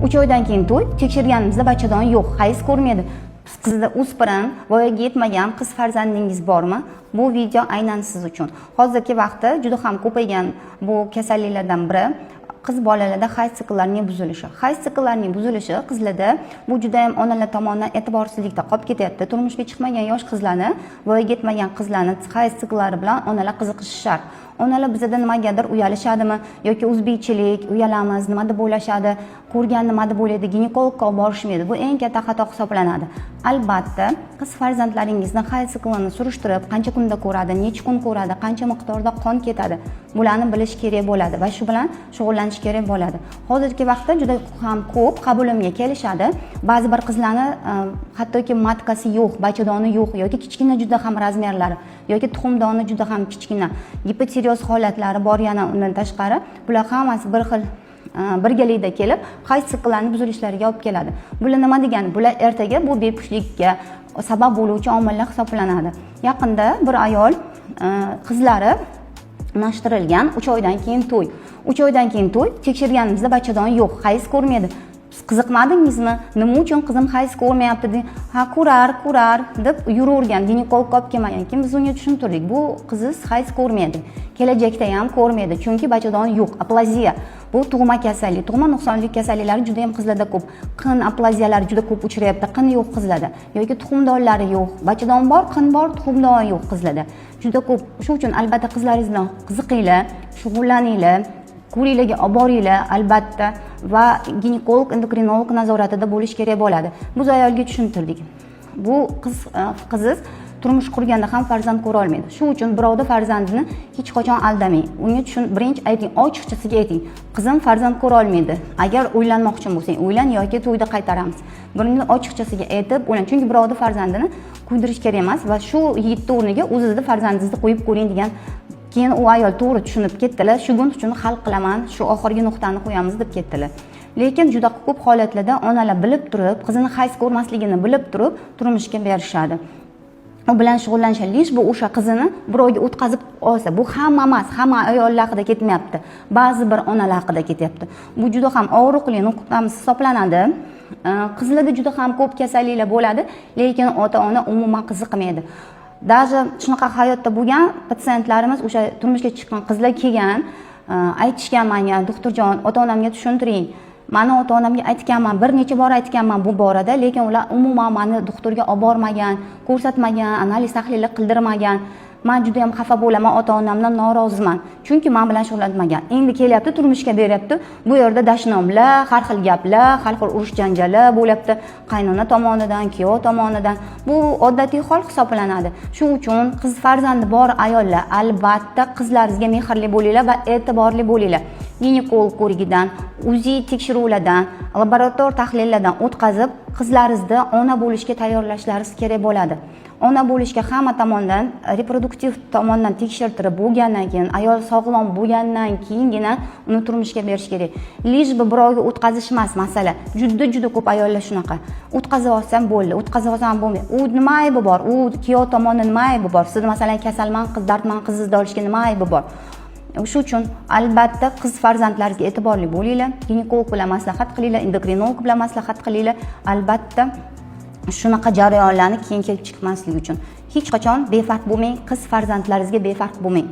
3 oydan keyin to'y. Tekshirganimizda bachadon yo'q, hayz ko'rmaydi. Qizda o'spirin, voyaga yetmagan qiz farzandingiz bormi? Bu video aynan siz uchun. Hozirgi vaqtda juda ham ko'paygan bu kasalliklardan biri qiz bolalarda hayz sikllarining buzilishi. Hayz sikllarining buzilishi qizlarda bu juda ham onalar tomonidan e'tiborsizlikda qolib ketyapti. Turmushga chiqmagan yosh qizlarni, voyaga yetmagan qizlarni hayz sikllari bilan onalar qiziqishi shart. Onalar bizada nimagadir uyalishadimi yoki o'zbekchilik, uyalamiz, nima deb o'ylashadi, ko'rgan nima deb o'ylaydi, ginekologga olib borishmaydi. Bu eng katta xato hisoblanadi. Albatta, qiz farzandlaringizni hayz siklini surishtirib, qancha kunda ko'radi, necha kun ko'radi, qancha miqdorda qon ketadi, bularni bilish kerak bo'ladi va shu bilan shug'ullanish kerak bo'ladi. Hozirgi vaqtda juda ham ko'p qabulimga kelishadi. Ba'zi bir qizlarni hattoki матка si yo'q, bachadoni yo'q yoki kichkina juda ham размер lari yoki tuxumdoni juda ham kichkina, gipotireoz holatlari bor. Yana undan tashqari, bular hammasi bir xil birgalikda kelib, hayz sikllarini buzilishlariga olib keladi. Bular nima degani? Bular ertaga bu bepushtlikka sabab bo'luvchi omillar hisoblanadi. Yaqinda bir ayol qizlari unashtirilgan, 3 oydan keyin to'y. 3 oydan keyin to'y. Tekshirganimizda bachadon yo'q, hayz ko'rmaydi. Qiziqmadingizmi, nima uchun qizim hayz ko'rmayapti de, ha, ko'rar, ko'rar deb yuravergan, ginekologga olib kelmagan. Keyin biz unga tushuntirdik: bu qizingiz hayz ko'rmaydi, kelajakda ham ko'rmaydi, chunki bachadon yo'q, aplaziya. Bu tug'ma kasallik, tug'ma nuqsonlik kasalliklari juda yam qizlarda ko'p. Qin aplaziyalari juda ko'p uchrayapti. Qin yo'q qizlarda yoki tuxumdonlari yo'q. Bachadon bor, qin bor, tuxumdon yo'q qizlarda juda ko'p. Shu uchun albatta qizlaringiz bilan qiziqinglar, shug'ullaninglar, ko'ringlarga olib boringlar albatta va ginekolog, endokrinolog nazoratida bo'lish kerak bo'ladi. Biz ayolga tushuntirdik: bu qiz, qizingiz turmush qurganda ham farzand ko'ra olmaydi. Shu uchun birovni farzandini hech qachon aldamang. Unga tushun, birinchi ayting, ochiqchasiga ayting: qizim farzand ko'ra olmaydi, agar uylanmoqchi bo'lsang, uylan yoki to'yda qaytaramiz. Buni ochiqchasiga aytib uylan, chunki birovni farzandini kuydirish kerak emas va shu yigitni o'rniga o'zizni farzandingizni qo'yib ko'ring degan. Keyin u ayol to'g'ri tushunib ketdilar. Shu kun uchun hal qilaman, shu oxirgi nuqtani qo'yamiz deb ketdilar. Lekin juda ko'p holatlarda onalar bilib turib, qizini hayz ko'rmasligini bilib turib turmushga berishadi, u bilan shug'ullanishadi, лишь бы o'sha qizini birovga o'tkazib olsa. Bu hamma emas, hamma ayollar haqida ketmayapti, ba'zi bir onalar haqida ketyapti. Bu juda ham og'riqli nuqtamiz hisoblanadi. Qizlarda juda ham ko'p kasalliklar bo'ladi, lekin ota ona umuman qiziqmaydi. Даже shunaqa hayotda bo'lgan patsientlarimiz, o'sha turmushga chiqqan qizlar kelgan, aytishgan manga: "Doktorjon, ota onamga tushuntiring. Mani ota onamga aytganman, bir necha bor aytganman bu borada, lekin ular umuman mani doktorga olib bormagan, ko'rsatmagan, analiz tahlillar qildirmagan. Man juda yam xafa bo'laman, ota onamdan noroziman, chunki man bilan shug'ullanmagan. Endi kelyapti, turmushga beryapti, bu yerda dashnomlar, har xil gaplar, har xil urush janjallar bo'lyapti qaynona tomonidan, kuyov tomonidan." Bu odatiy hol hisoblanadi. Shu uchun qiz farzandi bor ayollar, albatta qizlaringizga mehrli bo'linglar va e'tiborli bo'linglar. Ginekolog ko'rigidan, УЗИ tekshiruvlardan, laborator tahlillardan o'tkazib, qizlaringizni ona bo'lishga tayyorlashlaringiz kerak bo'ladi. Ona bo'lishga hamma tomondan, reproduktiv tomondan tekshirtirib bo'lgandan keyin, ayol sog'lom bo'lgandan keyingina uni turmushga berish kerak. Лишь бы birovga o'tkazish emas masala. Juda juda ko'p ayollar shunaqa: o'tkazib olsam bo'ldi, o'tkazib olsam bo'lmaydi. U nima aybi bor, u kuyov tomonni nima aybi bor? Sizni, masalan, kasalman qiz, dardman qizingizni olishga nima aybi bor? Shu uchun albatta qiz farzandlaringizga e'tiborli bo'linglar, ginekolog bilan maslahat qilinglar, endokrinolog bilan maslahat qilinglar. Albatta shunaqa jarayonlarni keyin kelib chiqmasligi uchun hech qachon befarq bo'lmang, qiz farzandlaringizga befarq bo'lmang.